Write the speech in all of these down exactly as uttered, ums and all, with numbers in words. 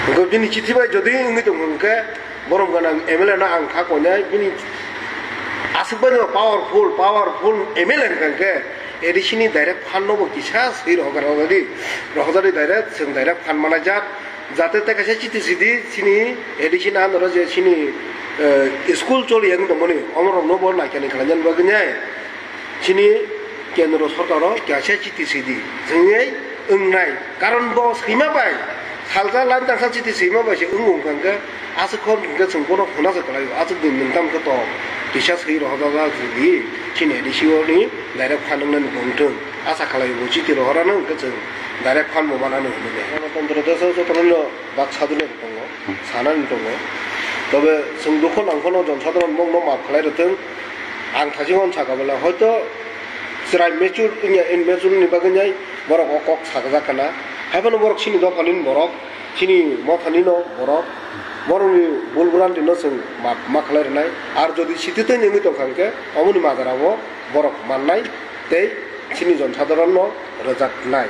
Hwnkhe bini chithi bai jodi wngwi tong hwnkhe, borom gwnang M L A no ang kha koinai, bini aswk bai no powerful, powerful M L A hwnkha hwnkhe, A D C ni direct fund no bo kisa swi rohorjadi, rohorjadi direct, chwng direct fund manajak, jate tei kaisa chithi sidi, chini A D C ni under o je chini, eh, school choli yang tongmani, omorok no bo naikani khlainani bagwi nai. Chini kendro sorkaro kaisa chithi sidi, chwngwi wngnai. Karon bo swima bai, salsa line tangsa chithi swima bai se wngwi wngkha hwnkhe, aswk hor hwnkhe chwng bono hwnasa kwlaio, aswk din nwng tam khe to kisa swi rohorjak sidi, chini A D C o ni direct fund wngnani bo wngthwng, asa khlaio bo chithi rohorano hwnkhe chwng direct fund bo manano hinwi. Ganatantro deso jotono bak sadhino tongo, sanani tongo. Tobe chwng dukho nang phano jon sadharon bokno maaf khlai rwthwng. Ang thajikon saka bwla, hoito chwrai mature wngya, immature ni bagwi nai borok o kok sakjak kana. Hai phano borok chini dophani borok, chini mothani no borok, borokni bul bwrantino chwng maaf ma khlai rwnai. Ar jodi sititwi wngwi tongkha hwnkhe, omoni majra o borok mannai tei chini jon sadharon no rwjaknai.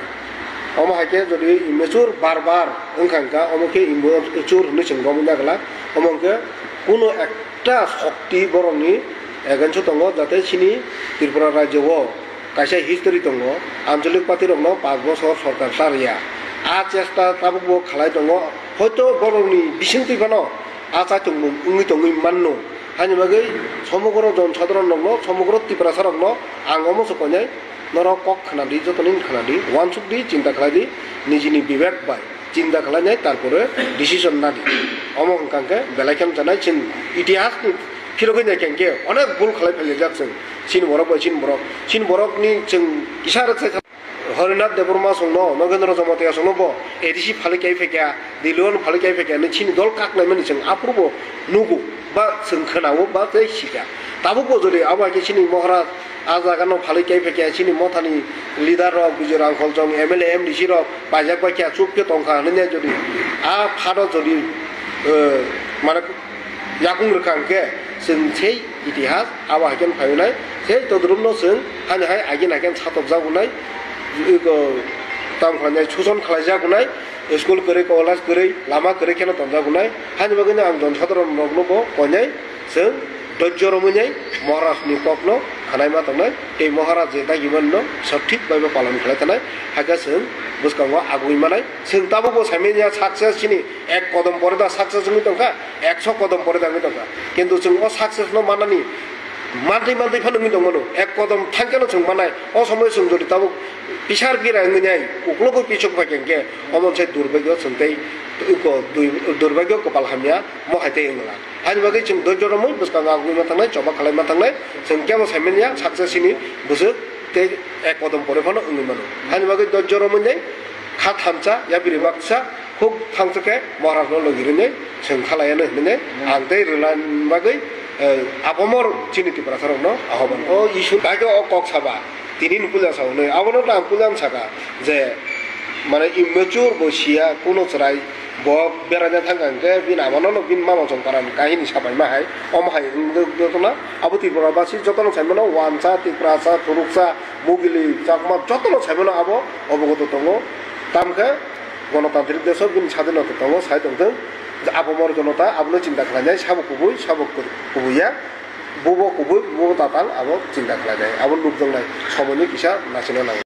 Omo hai khe jodi immature bar bar wngkha hwnkha, omo khe immature hwnwi chwng romwi nagwlak. Omo hwnkhe kuno ekta shokti borokni against o tongo, jate chini Tripura rajyo o kaisa history tongo, ancholik party rokno panch bochor sorkar cha rwya. A chesta tabukbo khlai tongo, hoito borokni bisingtwi phano a chaitung wngwi tongwi manno. Hani bagwi somogro jon sadharon rokno, somogro Tiprasa rokno ang omo se koinai, norok kok khna di, jotoni khna di, uansuk di, chinta khlai di, nijini bibek bai chinta khlai nai, tarpore decision na di. Omo hwnkha hwnkhe belai khe wngjanai chini itihas ni phirogwi nai khe hwnkhe onek bul khlai phaijak chwng, chini borok bai chini borok, chini borok ni chwng kisa rwk sai. Harinath Debbarma songno, Nogendra Jamatia songno bo A D C phalik kai phaikya, Dilwano phalik kai phaikya, nini chini dol kaknai mani chwng aphuru bo nugo, ba chwng khwnao, ba tei sikha. Tabuk bo jodi abo hai khe chini Maharaj a jaga no phalik kai phaikya, chini mothani leader rok, Bijoy Rangkhol jong, M L A, M D C rok paijak bai khe, chup khe tongkha hwnwi jodi a phado jodi, eh, mane yakung rwkha hwnkhe chwng sei itihas abo hai khe phai wnai, sei todrumno chwng hani hai agin hai khe satokjak wnai, iko tamo khlainai, suson khlaijak wnai, school kwrwi, college kwrwi, lama kwrwi kheno tonjak wnai. Hani bagwino ang jon sadharon rokno bo koinai chwng dojjo romwi nai Maharajni kokno khwnaima tongnai tei Maharaj je dagi manno sothik bai bo palon khlai tanai, hakhe chwng bwskango agwi manai. Chwng tabukbo saimanya success chini ek kodom pore da success wngwi tongkha, ekso kodom pore da wngwi tongkha. Kintu chwng o success no manani mantwi mantwi phano wngwi tongmano, ek kodom thangkheno chwng manai. O somoy chwng jodi tabuk pisar gira wngwi nai, uklogwi pisok phaikha hwnkhe, omo se durbagyo chwng tei ko dui-, durbagyo kopal hamya mo hai tei wngla. Hani bagwi chwng dojjo romwi bwskango agwi ma thangnai, choba khlai ma thangnai, chwng kebo saimanya success chini bwswk tei ek kodom pore phano wngwi mano. Hani bagwi dojjo romwi nai kha thansa, yapri baksa, Huk thangsa khe Maharaj no logi rwni chwng khalaiya no hinwi ang tei rwna bagwi, eh, apamor chini Tiprasa rok no ahoban. O issue kaitor o kok saba tini ni puja sa hwnwi abono ta ang puja saka je mane immature bo siya kuno chwrai bo beraina thangkha hwnkhe bini amano no bini mama chong paran kahini sabaima hai omo hai wngwi tongna abo Tripura basi jotono saimano wansa Tiprasa Thuruksa Mugili Chakma jotono saimano abo obogoto tongo tamkhe Ganatantrik desh o bini sadinota tongo, sai tongthwng. Apamor jonota abono chinta khlainai, sabo kubui, sabo ku-, kubui ya, bubo kubui, bubo tatal, abo chinta khlainai, abo nukjaknai, somoini kisa nachina nango.